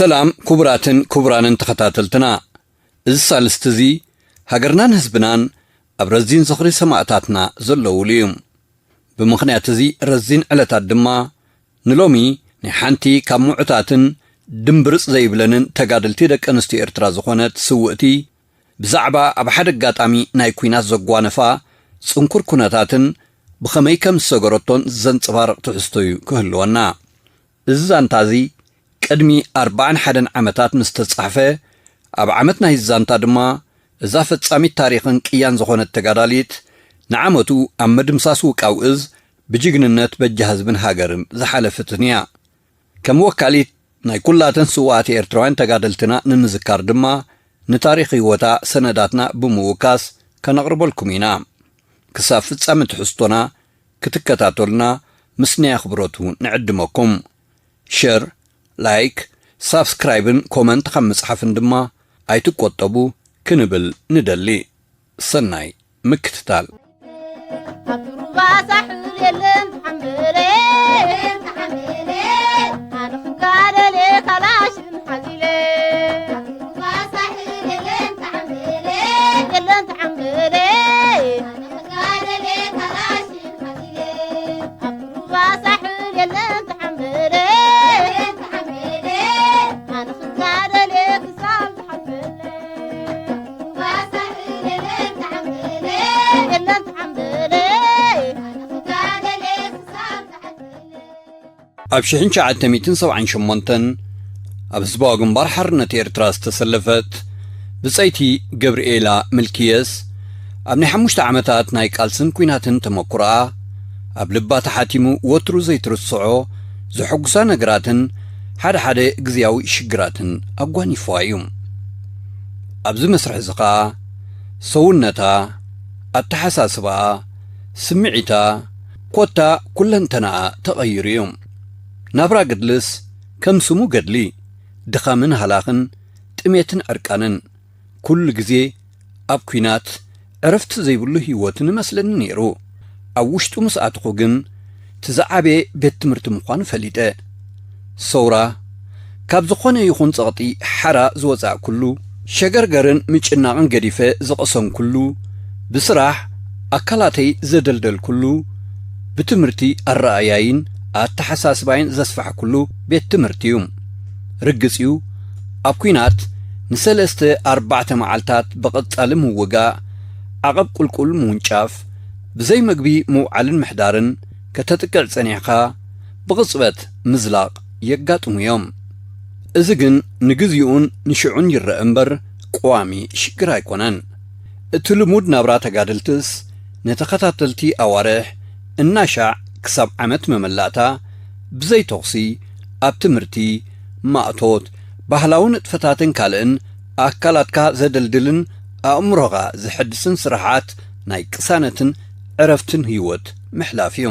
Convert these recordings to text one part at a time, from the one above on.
ሰላም ክቡራትን ክቡራንን ተኸታተልትና፣ እዚ ሳልስቲ እዚ ሃገርናን ህዝብናን ኣብ ረዚን ዝኽሪ ሰማእታትና ዘለውሉ እዩ። ብምኽንያት እዚ ረዚን ዕለታት ድማ ንሎሚ ናይ ሓንቲ ካብ ምዑታትን ድምብርጽ ዘይብለንን ተጋደልቲ ደቂ ኣንስትዮ ኤርትራ ዝኾነት ስውእቲ ብዛዕባ ኣብ ሓደ ኣጋጣሚ ናይ ኲናት ዘጓነፋ ጽንኩር ኩነታትን ብኸመይ ከም ዝሰገረቶን ዘንጸባርቕ ትሕዝቶ እዩ ክህልወና። እዚ ዛንታ እዚ ቅድሚ ኣርባዓን ሓደን ዓመታት ምስ ተጻሕፈ፣ ኣብ ዓመት ናይ ዛንታ ድማ እዛ ፈጻሚት ታሪኽን ቅያን ዝኾነት ተጋዳሊት ንዓመቱ ኣብ ምድምሳስ ውቃው እዝ ብጅግንነት በጃ ህዝብን ሃገርን ዝሓለፈትን እያ። ከም ወካሊት ናይ ኩላተን ስውኣት ኤርትራውያን ተጋደልትና ንምዝካር ድማ ንታሪኽ ህይወታ ሰነዳትና ብምውካስ ከነቕርበልኩም ኢና። ክሳብ ፍጻመ ትሕዝቶና ክትከታተሉና ምስ ናይ ኣኽብሮቱ ንዕድመኩም። ሸር፣ ላይክ፣ ሳብስክራይብን ኮመንት ካብ ምጽሓፍን ድማ ኣይትቆጠቡ ክንብል ንደሊ። ሰናይ ምክትታል። ኣብ ሩባ ሳሕል የለን ተሓምለ፣ ኣነ ክጋደል ካላሽን ሓዚለ። ኣብ ሩባ ሳሕል የለን ተሓምለ፣ የለን ተሓምለ፣ ኣነ ክጋደል ካላሽን ሓዚለ። ኣብ ሩባ ሳሕል የለን ተሓምለ፣ ኣነ ክጋደል ክሳብ ዝሓልፈለይ። ኣብ ሽሕን ትሽዓተ ሚእትን ሰብዓን ሸሞንተን ኣብ ህዝባዊ ግንባር ሓርነት ኤርትራ ዝተሰለፈት ብጸይቲ ገብርኤላ ምልክየስ፣ ኣብ ናይ ሓሙሽተ ዓመታት ናይ ቃልስን ኲናትን ተመኩሮኣ፣ ኣብ ልባ ተሓቲሙ ወትሩ ዘይትርስዖ ዘሐጉሳ ነገራትን ሓደ ሓደ ግዝያዊ ሽግራትን ኣጓኒፍዋ እዩ። ኣብዚ መስርሕ እዚ ኸኣ ሰውነታ፣ ኣተሓሳስባኣ፣ ስምዒታ፣ ኮታ ኩለንተናኣ ተቐይሩ እዩ። ናብራ ገድልስ ከም ስሙ ገድሊ፣ ድኻምን ሃላኽን፣ ጥሜትን ዕርቃንን፣ ኩሉ ግዜ ኣብ ኲናት ዕረፍቲ ዘይብሉ ህይወትን እመስለኒ ነይሩ። ኣብ ውሽጡ ምስ ኣተኹ ግን እቲ ዝዓበየ ቤት ትምህርቲ ምዃኑ ፈሊጠ። ሰውራ ካብ ዝኾነ ይኹን ጸቕጢ ሓራ ዝወጻእኩሉ፣ ሸገርገርን ምጭናቕን ገዲፈ ዝቐሰንኩሉ፣ ብስራሕ ኣካላተይ ዘደልደልኩሉ፣ ብትምህርቲ ኣረኣያይን ኣተሓሳስባይን ዘስፋሕኩሉ ቤት ትምህርቲ እዩ። ርግጽ እዩ፣ ኣብ ኲናት ንሰለስተ ኣርባዕተ መዓልታት ብቐጻሊ ምውጋእ፣ ዓቐብ ቁልቁል ምውንጫፍ፣ ብዘይ መግቢ ምውዓልን ምሕዳርን፣ ከተጥቅዕ ጸኒሕካ ብቕጽበት ምዝላቕ የጋጥሙ እዮም። እዚ ግን ንግዚኡን ንሽዑን ይረአ እምበር ቀዋሚ ሽግር ኣይኮነን። እቲ ልሙድ ናብራ ተጋደልትስ ንተኸታተልቲ ኣዋርሕ እናሻዕ ክሳብ ዓመት መመላእታ ብዘይ ተኹሲ ኣብ ትምህርቲ፣ ማእቶት፣ ባህላዊ ንጥፈታትን ካልእን ኣካላትካ ዘደልድልን ኣእምሮኻ ዘሐድስን ስራሓት ናይ ቅሳነትን ዕረፍትን ህይወት ምሕላፍ እዩ።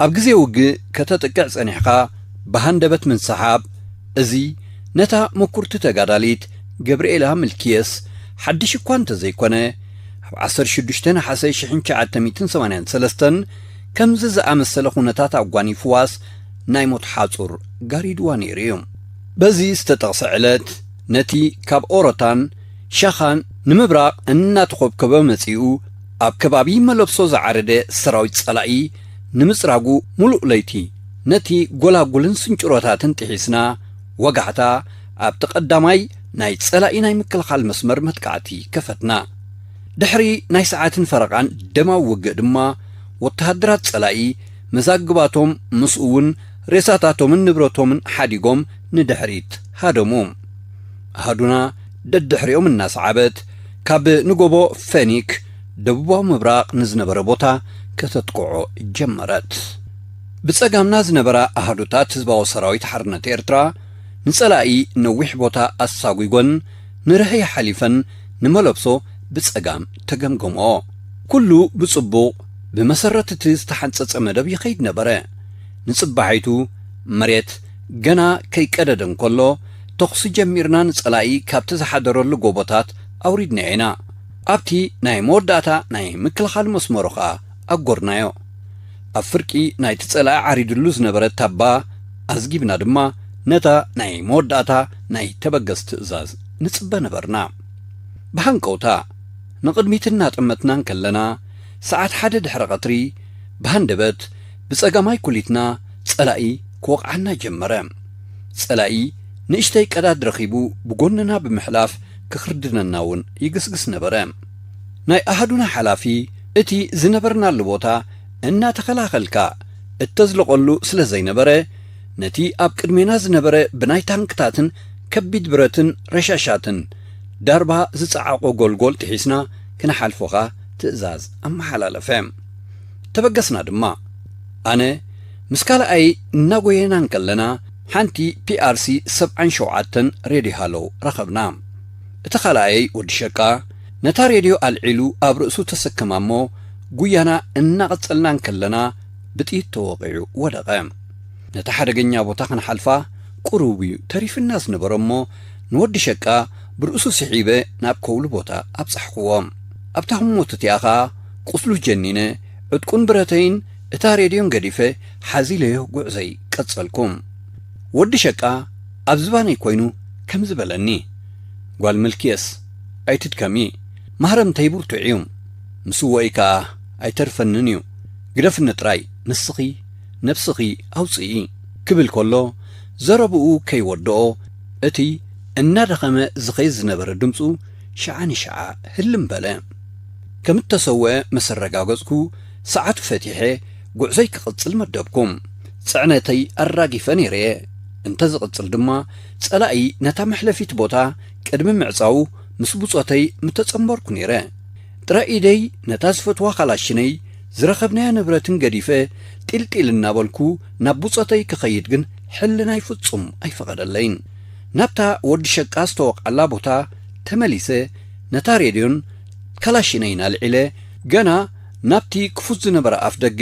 ኣብ ግዜ ውግእ ከተጥቅዕ ጸኒሕካ ብሃንደበት ምንስሓብ፣ እዚ ነታ ምኩርቲ ተጋዳሊት ገብርኤላ ምልክየስ ሓድሽ እኳ እንተዘይኮነ፣ ኣብ ዓሰርተ ሽዱሽተ ነሓሰ ሽሕን ትሽዓተ ሚእትን ሰማንያን ሰለስተን ከምዚ ዝኣመሰለ ኩነታት ኣጓኒፍዋስ ናይ ሞት ሓጹር ጋሪድዋ ነይሩ እዩ። በዚ ዝተጠቕሰ ዕለት ነቲ ካብ ኦሮታን ሻኻን ንምብራቕ እናተኾብከበ መጺኡ፣ ኣብ ከባቢ መለብሶ ዝዓረደ ሰራዊት ጸላኢ ንምጽራጉ፣ ምሉእ ለይቲ ነቲ ጎላጉልን ስንጭሮታትን ጥሒስና፣ ወጋሕታ ኣብቲ ቀዳማይ ናይ ጸላኢ ናይ ምክልኻል መስመር መጥቃዕቲ ከፈትና። ድሕሪ ናይ ሰዓትን ፈረቓን ደማዊ ውግእ ድማ፣ ወተሃደራት ጸላኢ መዛግባቶም፣ ምስኡ እውን ሬሳታቶምን ንብረቶምን ሓዲጎም ንድሕሪት ሃደሙ። ኣሃዱና ደድሕሪኦም እናሰዓበት፣ ካብ ንጎቦ ፈኒክ ደቡባዊ ምብራቕ ንዝነበረ ቦታ ከተጥቅዖ ጀመረት። ብጸጋምና ዝነበራ ኣሃዱታት ህዝባዊ ሰራዊት ሓርነት ኤርትራ ንጸላኢ ነዊሕ ቦታ ኣሳጒጎን ንርሀይ ሓሊፈን ንመለብሶ ብጸጋም ተገምገምኦ። ኩሉ ብጽቡቕ ብመሰረት እቲ ዝተሓንጸጸ መደብ ይኸይድ ነበረ። ንጽባሒቱ መሬት ገና ከይቀደደ እንከሎ፣ ተኹሲ ጀሚርና ንጸላኢ ካብቲ ዝሓደረሉ ጎቦታት ኣውሪድናዮ ኢና። ኣብቲ ናይ መወዳእታ ናይ ምክልኻል መስመሩ ኸኣ ኣጎርናዮ። ኣብ ፍርቂ ናይቲ ጸላኢ ዓሪድሉ ዝነበረ ታባ ኣዝጊብና ድማ ነታ ናይ መወዳእታ ናይ ተበገስ ትእዛዝ ንጽበ ነበርና። ብሃንቀውታ ንቕድሚት እናጠመትና እንከለና፣ ሰዓት ሓደ ድሕሪ ቀትሪ ብሃንደበት ብጸጋማይ ኩሊትና ጸላኢ ክወቕዓና ጀመረ። ጸላኢ ንእሽተይ ቀዳድ ረኺቡ ብጎንና ብምሕላፍ ክኽርድነና እውን ይግስግስ ነበረ። ናይ ኣሃዱና ሓላፊ እቲ ዝነበርናሉ ቦታ እናተኸላኸልካ እተዝልቐሉ ስለ ዘይነበረ፣ ነቲ ኣብ ቅድሜና ዝነበረ ብናይ ታንክታትን ከቢድ ብረትን ረሻሻትን ዳርባ ዝጸዓቖ ጎልጎል ጥሒስና ክንሓልፎኻ ትእዛዝ ኣመሓላለፈ። ተበገስና ድማ። ኣነ ምስ ካልኣይ እናጎየና እንከለና፣ ሓንቲ ፒ ኣር ሲ ሰብዓን ሸውዓተን ሬድዮ ሃሎ ረኸብና። እቲ ካልኣይ ወዲ ሸቃ ነታ ሬድዮ ኣልዒሉ ኣብ ርእሱ ተሰከማ እሞ፣ ጉያና እናቐጸልና እንከለና ብጥይት ተወቒዑ ወደቐ። ነታ ሓደገኛ ቦታ ክንሓልፋ ቁሩብ እዩ ተሪፍና ዝነበረ እሞ፣ ንወዲ ሸቃ ብርእሱ ስሒበ ናብ ከውሊ ቦታ ኣብጻሕክዎ። ኣብታ ህሞት እቲኣ ኸኣ ቁስሉ ጀኒነ፣ ዕጥቁን ብረተይን እታ ሬድዮን ገዲፈ ሓዚለዮ ጉዕዘይ ቀጸልኩ። ወዲ ሸቃ ኣብ ዝባነይ ኮይኑ ከምዚ በለኒ፣ "ጓል ምልክየስ፣ ኣይትድከሚ፣ ማህረምተይ ብርቱዕ እዩ፣ ምስ እወኢ ከኣ ኣይተርፈንን እዩ፣ ግደፍኒ ጥራይ፣ ንስኺ ነብስኺ ኣውጽኢ" ክብል ከሎ፣ ዘረብኡ ከይወድኦ፣ እቲ እናደኸመ ዝኸይድ ዝነበረ ድምጹ ሽዓ ንሽዓ ህልም በለ። ከም እተሰውአ ምስ ኣረጋገጽኩ፣ ሰዓቱ ፈቲሐ ጉዕዞይ ክቕጽል መደብኩ። ጽዕነተይ ኣራጊፈ ነይረ እየ። እንተ ዝቕጽል ድማ፣ ጸላኢ ነታ መሕለፊት ቦታ ቅድሚ ምዕጻዉ ምስ ብጾተይ ምተጸንበርኩ ነይረ። ጥረ ኢደይ ነታ ዝፈትዋ ካላሽነይ ዝረኸብናያ ንብረትን ገዲፈ፣ ጢልጢል እናበልኩ ናብ ብጾተይ ክኸይድ ግን ሕልናይ ፍጹም ኣይፈቐደለይን። ናብታ ወዲ ሸቃ ዝተወቕዓላ ቦታ ተመሊሰ፣ ነታ ሬድዮን ካላሽነይን ኣልዒለ፣ ገና ናብቲ ክፉት ዝነበረ ኣፍ ደገ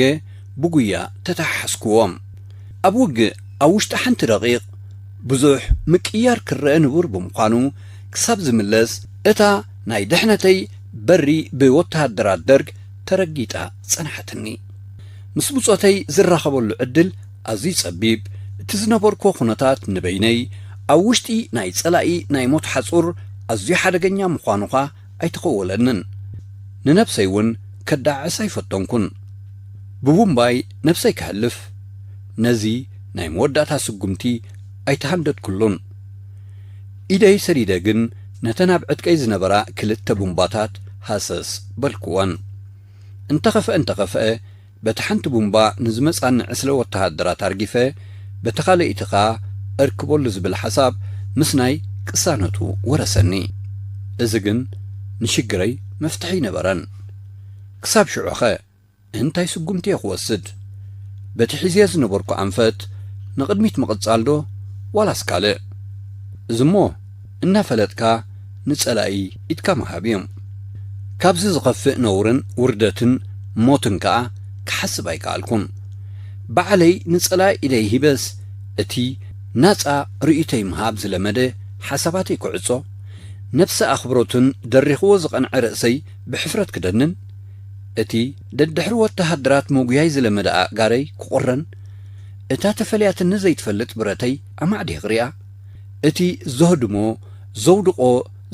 ብጉያ ተተሓሓዝክዎ። ኣብ ውግእ ኣብ ውሽጢ ሓንቲ ደቂቕ ብዙሕ ምቅይያር ክረአ ንቡር ብምዃኑ፣ ክሳብ ዝምለስ እታ ናይ ድሕነተይ በሪ ብወተሃደራት ደርግ ተረጊጣ ጸንሓትኒ። ምስ ብጾተይ ዝራኸበሉ ዕድል ኣዝዩ ጸቢብ፣ እቲ ዝነበርኩዎ ኩነታት ንበይነይ ኣብ ውሽጢ ናይ ጸላኢ ናይ ሞት ሓጹር ኣዝዩ ሓደገኛ ምዃኑ ኸኣ ኣይተኸወለንን። ንነብሰይ እውን ከዳዕስ ኣይፈተንኩን። ብቡምባይ ነብሰይ ከሕልፍ፣ ነዚ ናይ መወዳእታ ስጉምቲ ኣይተሃንደድኩሉን። ኢደይ ሰዲደ ግን ነተን ኣብ ዕጥቀይ ዝነበራ ክልተ ቡምባታት ሃሰስ በልክወን። እንተኸፍአ እንተኸፍአ፣ በቲ ሓንቲ ቡምባ ንዝመጻኒ ዕስለ ወተሃደራት ኣርጊፈ፣ በቲ ካልኣይቲ ኸኣ እርክበሉ ዝብል ሓሳብ ምስናይ ቅሳነቱ ወረሰኒ። እዚ ግን ንሽግረይ መፍትሒ ኣይነበረን። ክሳብ ሽዑኸ እንታይ ስጉምቲ እየ ክወስድ? በቲ ሒዝየ ዝነበርኩ ኣንፈት ንቕድሚት ምቕጻልዶ ዋላስ ካልእ? እዚ እሞ እናፈለጥካ ንጸላኢ ኢድካ ምሃብ እዩ። ካብዚ ዝኸፍእ ነውርን ውርደትን ሞትን ከኣ ክሓስብ ኣይከኣልኩን። ባዕለይ ንጸላኢ ኢደይ ሂበስ፣ እቲ ናጻ ርእይቶይ ምሃብ ዝለመደ ሓሳባተይ ክዕጾ፣ ነብሰ ኣኽብሮትን ደሪኽዎ ዝቐንዐ ርእሰይ ብሕፍረት ክደንን፣ እቲ ደድሕሪ ወተሃደራት መጉያይ ዝለመደ ኣእጋረይ ክቑረን፣ እታ ተፈልያትኒ ዘይትፈልጥ ብረተይ ኣማዕዲየ ክሪኣ፣ እቲ ዘህድሞ፣ ዘውድቖ፣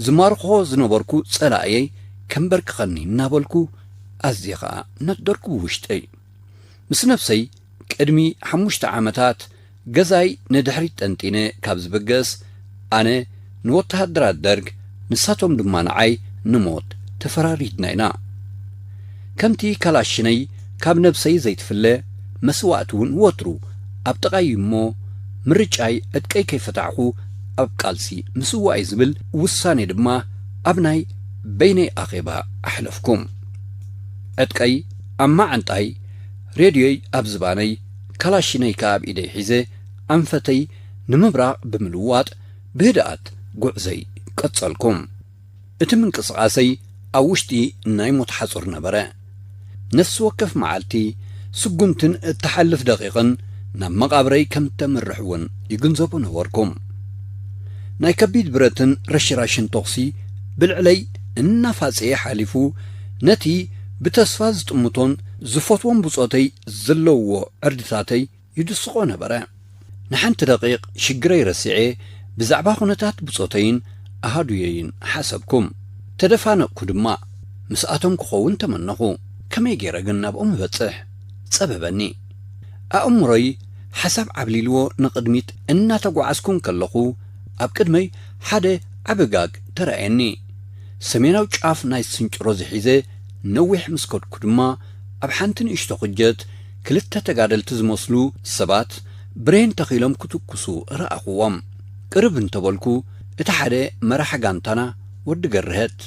ዝማርኾ ዝነበርኩ ጸላእየይ ከንበርክኸኒ እናበልኩ ኣዝየ ኸኣ ነደርኩ ብውሽጠይ። ምስ ነብሰይ፣ ቅድሚ ሓሙሽተ ዓመታት ገዛይ ንድሕሪት ጠንጢነ ካብ ዝብገስ፣ ኣነ ንወተሃደራት ደርግ፣ ንሳቶም ድማ ንዓይ ንሞት ተፈራሪድና ኢና። ከምቲ ካላሽነይ ካብ ነብሰይ ዘይትፍለ፣ መስዋእቲ እውን ወትሩ ኣብ ጥቓይ እዩ እሞ፣ ምርጫይ ዕጥቀይ ከይፈታሕኹ ኣብ ቃልሲ ምስዋእ እዩ ዝብል ውሳኔ ድማ ኣብ ናይ በይነይ ኣኼባ ኣሕለፍኩ። ዕጥቀይ ኣብ ማዓንጣይ፣ ሬድዮይ ኣብ ዝባነይ፣ ካላሽነይ ከኣ ኣብ ኢደይ ሒዘ፣ ኣንፈተይ ንምብራቕ ብምልዋጥ፣ ብህድኣት ጉዕዘይ ቀጸልኩ። እቲ ምንቅስቓሰይ ኣብ ውሽጢ ናይ ሞት ሓጹር ነበረ። ነፍሲ ወከፍ መዓልቲ፣ ስጉምትን እትሓልፍ ደቂቕን ናብ መቓብረይ ከም እተምርሕ እውን ይግንዘቦ ነበርኩ። ናይ ከቢድ ብረትን ረሽራሽን ተኹሲ ብልዕለይ እናፋጸየ ሓሊፉ፣ ነቲ ብተስፋ ዝጥምቶን ዝፈትዎን ብጾተይ ዘለውዎ ዕርድታተይ ይድስቖ ነበረ። ንሓንቲ ደቂቕ ሽግረይ ረሲዐ ብዛዕባ ኩነታት ብጾተይን ኣሃዱየይን ሓሰብኩ። ተደፋነቕኩ ድማ። ምስኣቶም ክኸውን ተመነኹ። ከመይ ገይረ ግን ናብኦም እበጽሕ? ጸበበኒ። ኣእምሮይ ሓሳብ ዓብሊልዎ ንቕድሚት እናተጓዓዝኩ እንከለኹ፣ ኣብ ቅድመይ ሓደ ዓቢ ጋግ ተራእየኒ። ሰሜናዊ ጫፍ ናይ ስንጭሮ ዝሒዘ ነዊሕ ምስ ከድኩ ድማ፣ ኣብ ሓንቲ ንእሽቶ ክጀት ክልተ ተጋደልቲ ዝመስሉ ሰባት ብሬን ተኺሎም ክትኩሱ ረኣኹዎም። ቅርብ እንተበልኩ፣ እቲ ሓደ መራሕ ጋንታና ወዲ ገርሀት፣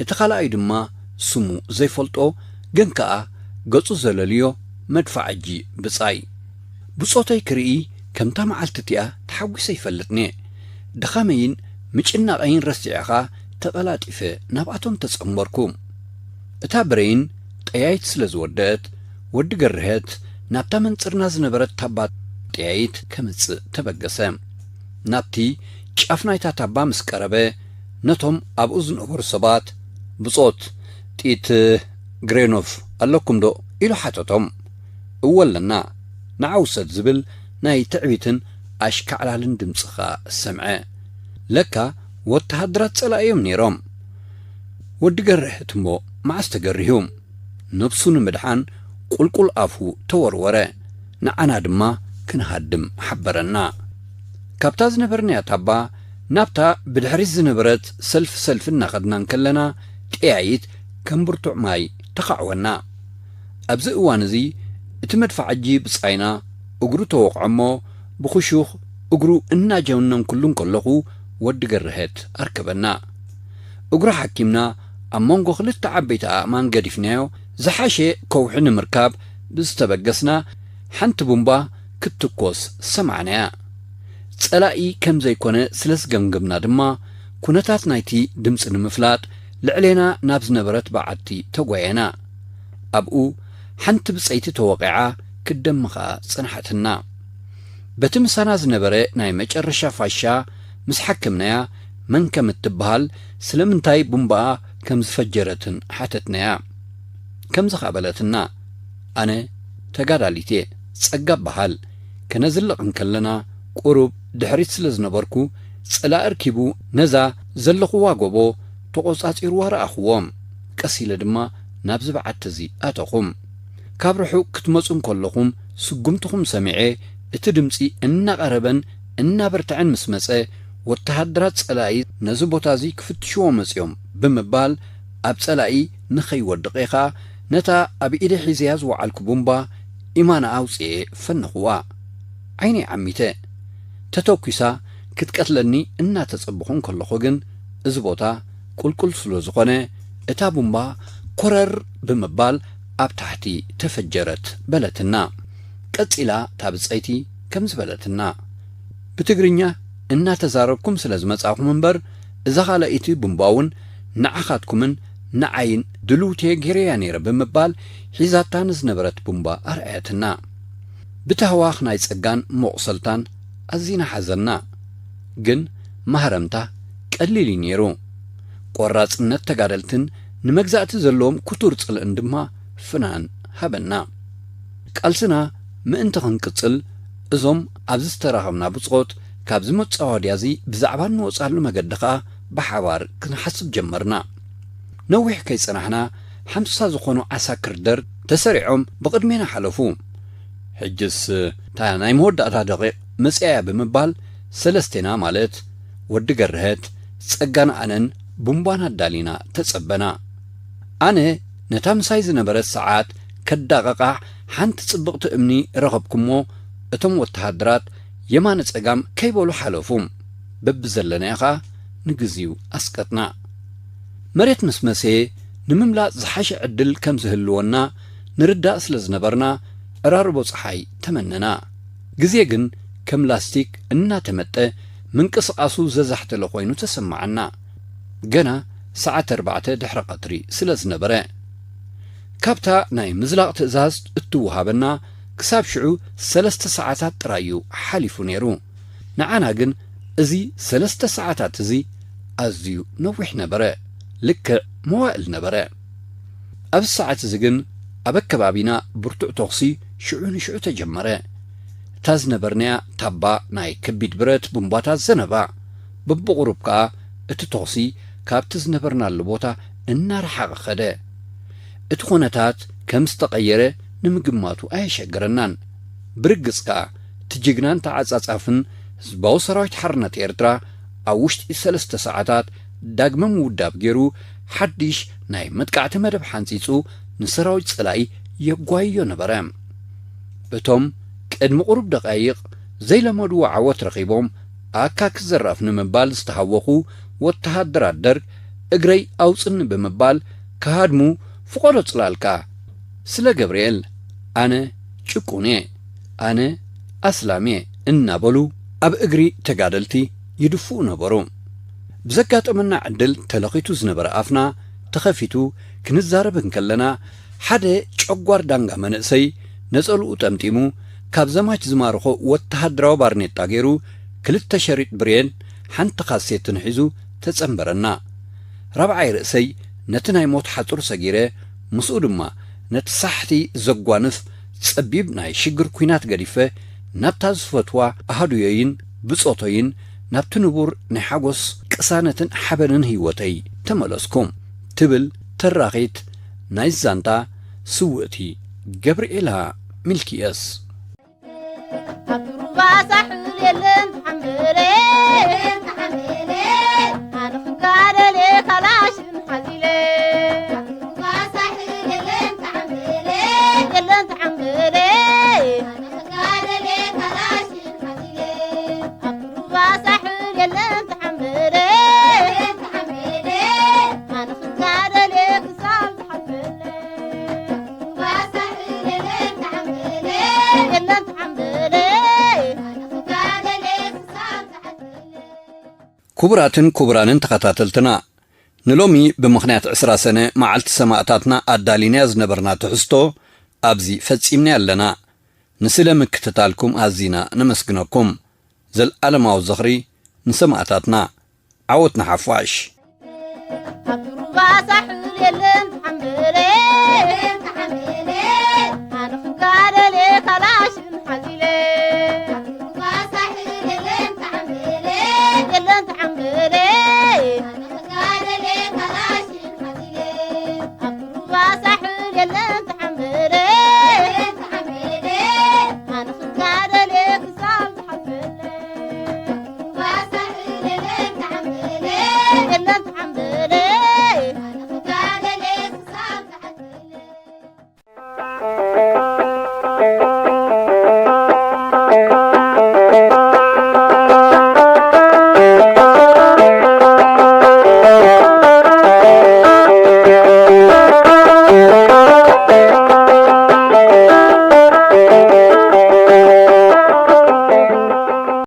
እቲ ካልኣይ ድማ ስሙ ዘይፈልጦ ግን ከኣ ገጹ ዘለልዮ መድፋዕጂ ብጻይ። ብጾተይ ክርኢ ከምታ መዓልቲ እቲኣ ተሓጒሰ ይፈልጥኒ። ድኻመይን ምጭናቐይን ረሲዐኻ ተቐላጢፈ ናብኣቶም ተጸንበርኩ። እታ ብሬን ጠያይት ስለ ዝወደአት፣ ወዲ ገርሀት ናብታ መንጽርና ዝነበረት ታባ ጠያይት ከምጽእ ተበገሰ። ናብቲ ጫፍ ናይታ ታባ ምስ ቀረበ፣ ነቶም ኣብኡ ዝነበሩ ሰባት፣ "ብጾት፣ ጥይት ግሬኖቭ ኣለኩም ዶ?" ኢሉ ሓተቶም። "እወ ኣለና፣ ንዓ ውሰድ" ዝብል ናይ ትዕቢትን ኣሽካዕላልን ድምጺ ኸኣ ሰምዐ። ለካ ወተሃደራት ጸላኢ እዮም ነይሮም። ወዲ ገርህት እሞ መዓስ ተገሪሁ? ነብሱ ንምድሓን ቁልቁል ኣፉ ተወርወረ። ንዓና ድማ ክንሃድም ሓበረና። ካብታ ዝነበርናያ ታባ ናብታ ብድሕሪት ዝነበረት ሰልፍ ሰልፍ እናኸድና እንከለና፣ ጠያይት ከም ብርቱዕ ማይ ተኻዕወና። ኣብዚ እዋን እዚ እቲ መድፋዕጂ ብጻይና እግሩ ተወቕዖ እሞ፣ ብኽሹኽ እግሩ እናጀነንኩሉ እንከለኹ፣ ወዲ ገርሀት ኣርከበና። እግሩ ሓኪምና፣ ኣብ መንጎ ክልተ ዓበይቲ ኣእማን ገዲፍናዮ፣ ዝሓሸ ከውሒ ንምርካብ ብዝተበገስና፣ ሓንቲ ቡምባ ክትትኮስ ሰማዕናያ። ጸላኢ ከም ዘይኮነ ስለ ዝገምገምና ድማ፣ ኩነታት ናይቲ ድምጺ ንምፍላጥ፣ ልዕሌና ናብ ዝነበረት በዓቲ ተጓየና። ኣብኡ ሓንቲ ብጸይቲ ተወቒዓ ክትደሚ ኸኣ ጸንሓትና። በቲ ምሳና ዝነበረ ናይ መጨረሻ ፋሻ ምስ ሓከምናያ፣ መን ከም እትበሃል፣ ስለምንታይ ቡምባኣ ከም ዝፈጀረትን ሓተትናያ። ከምዚ ኸኣ በለትና፣ ኣነ ተጋዳሊት እየ፣ ጸጋ እበሃል። ከነዝልቕ እንከለና፣ ቁሩብ ድሕሪት ስለ ዝነበርኩ፣ ጸላኢ ኣርኪቡ ነዛ ዘለኹዋ ጎቦ ተቖጻጺርዋ ረኣኹዎ። ቀስ ኢለ ድማ ናብዚ በዓቲ እዚ ኣተኹ። ካብ ርሑቕ ክትመጹ እንከለኹም ስጉምትኹም ሰሚዐ፣ እቲ ድምጺ እናቐረበን እናበርትዐን ምስ መጸ፣ ወተሃደራት ጸላኢ ነዚ ቦታ እዚ ክፍትሽዎ መጺኦም ብምባል፣ ኣብ ጸላኢ ንኸይወድቕ ኢኻ ነታ ኣብ ኢደ ሒዘያ ዝወዓልኩ ቡምባ ኢማና ኣውጽኤ ፈነኹዋ። ዓይነይ ዓሚተ። ተተኲሳ ክትቀትለኒ እናተጸበኹ እንከለኹ ግን፣ እዚ ቦታ ቁልቁል ስለ ዝኾነ፣ እታ ቡምባ ኮረር ብምባል ኣብ ታሕቲ ተፈጀረት በለትና። ቀጺላ እታ ብጸይቲ ከምዚ በለትና፣ ብትግርኛ እናተዛረብኩም ስለ ዝመጻኹም እምበር፣ እዛ ካልኣይቲ ቡምባ እውን ንዓኻትኩምን ንዓይን ድልውቲ እየ ገይረያ ነይረ ብምባል፣ ሒዛታ ንዝነበረት ቡምባ ኣርኣየትና። ብታህዋኽ ናይ ጸጋን መቑሰልታን ኣዚና ሓዘና። ግን ማህረምታ ቀሊል እዩ ነይሩ። ቆራጽነት ተጋደልትን ንመግዛእቲ ዘለዎም ክቱር ጽልእን ድማ ፍናን ሃበና። ቃልስና ምእንቲ ክንቅጽል፣ እዞም ኣብዚ ዝተራኸብና ብጾት፣ ካብዚ መጻወድያ እዚ ብዛዕባ እንወጻሉ መገዲ ኸኣ ብሓባር ክንሓስብ ጀመርና። ነዊሕ ከይጸናሕና፣ ሓምሳ ዝኾኑ ዓሳክር ደርግ ተሰሪዖም ብቕድሜና ሓለፉ። ሕጅስ እታ ናይ መወዳእታ ደቂቕ መጺኣያ ብምባል፣ ሰለስቴና ማለት ወዲ ገርሀት፣ ጸጋን ኣነን ቡምባና ኣዳሊና ተጸበና። ኣነ ነታ ምሳይ ዝነበረት ሰዓት ከዳቕቓ ሓንቲ ጽብቕቲ እምኒ ረኸብኩሞ፣ እቶም ወተሃደራት የማነ ጸጋም ከይበሉ ሓለፉ። በብዘለናዮ ኸኣ ንግዚኡ ኣስቀጥና። መሬት ምስ መሰየ ንምምላጥ ዝሓሸ ዕድል ከም ዝህልወና ንርዳእ ስለ ዝነበርና፣ ዕራርቦ ጸሓይ ተመነና። ግዜ ግን ከም ላስቲክ እናተመጠ ምንቅስቓሱ ዘዛሕተለ ኮይኑ ተሰማዓና። ገና ሰዓት ኣርባዕተ ድሕሪ ቀትሪ ስለ ዝነበረ። ካብታ ናይ ምዝላቕ ትእዛዝ እትወሃበና ክሳብ ሽዑ ሰለስተ ሰዓታት ጥራይ እዩ ሓሊፉ ነይሩ። ንዓና ግን እዚ ሰለስተ ሰዓታት እዚ ኣዝዩ ነዊሕ ነበረ። ልክዕ መዋእል ነበረ። ኣብዚ ሰዓት እዚ ግን ኣብ ኣከባቢና ብርቱዕ ተኹሲ ሽዑ ንሽዑ ተጀመረ። እታ ዝነበርናያ ታባ ናይ ከቢድ ብረት ቡምባታት ዘነባ። በብቑሩብ ከኣ እቲ ተኹሲ ካብቲ ዝነበርናሉ ቦታ እናረሓቐ ኸደ። እቲ ኹነታት ከም ዝተቐየረ ንምግማቱ ኣየሸገረናን። ብርግጽ ከኣ እቲ ጅግናን ተዓጻጻፍን ህዝባዊ ሰራዊት ሓርነት ኤርትራ ኣብ ውሽጢ ሰለስተ ሰዓታት ዳግመ ምውዳብ ገይሩ ሓድሽ ናይ መጥቃዕቲ መደብ ሓንጺጹ ንሰራዊት ጸላኢ የጓይዮ ነበረ። እቶም ቅድሚ ቁሩብ ደቃይቕ ዘይለመድዎ ዓወት ረኺቦም ኣካኪ ዘራፍ ንምባል ዝተሃወኹ ወተሃደራት ደርግ እግረይ ኣውጽኒ ብምባል ክሃድሙ ፍቖዶ ጽላልካ ስለ ገብርኤል ኣነ ጭቁን እየ፣ ኣነ ኣስላም እየ እናበሉ ኣብ እግሪ ተጋደልቲ ይድፍኡ ነበሩ። ብዘጋጠመና ዕድል ተለኺቱ ዝነበረ ኣፍና ተኸፊቱ ክንዛረብ እንከለና ሓደ ጨጓር ዳንጋ መንእሰይ ነጸልኡ ጠምጢሙ ካብ ዘማች ዝማርኾ ወተሃደራዊ ባርኔጣ ገይሩ ክልተ ሸሪጥ ብሬን ሓንቲ ካሴትን ሒዙ ተጸንበረና። ራብዓይ ርእሰይ ነቲ ናይ ሞት ሓጹር ሰጊረ ምስኡ ድማ ነቲ ሳሕቲ ዘጓንፍ ጸቢብ ናይ ሽግር ኲናት ገዲፈ ናብታ ዝፈትዋ ኣሃዱየይን ብጾተይን ናብቲ ንቡር ናይ ሓጎስ ቅሳነትን ሓበንን ህይወተይ ተመለስኩ ትብል ተራኺት ናይ ዛንታ ስውእቲ ገብርኤላ ሚልኪየስ። ኣብ ሩባ ሳሕል የለን ተሓምበለ፣ ኣነ ክጋደል እየ ካላሽን ሓዚለ። ኣብ ሩባ ሳሕል የለን ተሓምበለ፣ የለን ተሓምበለ፣ ኣነ ክጋደል እየ ካላሽን ሓዚለ። ኣብ ሩባ ሳሕል የለን ተሓምበለ፣ የለን ተሓምበለ፣ ኣነ ክጋደል እየ ክሳብ ዝሓልፈለይ። ክቡራትን ክቡራንን ተኸታተልትና፣ ንሎሚ ብምኽንያት ዕስራ ሰነ መዓልቲ ሰማእታትና ኣዳሊናያ ዝነበርና ትሕዝቶ ኣብዚ ፈጺምና ኣለና። ንስለ ምክትታልኩም ኣዚና ነመስግነኩም። ዘልኣለማዊ ዝኽሪ ንሰማእታትና። ዓወት ንሓፋሽ። ኣብ ሩባ ሳሕል የለን ተሓምበለ፣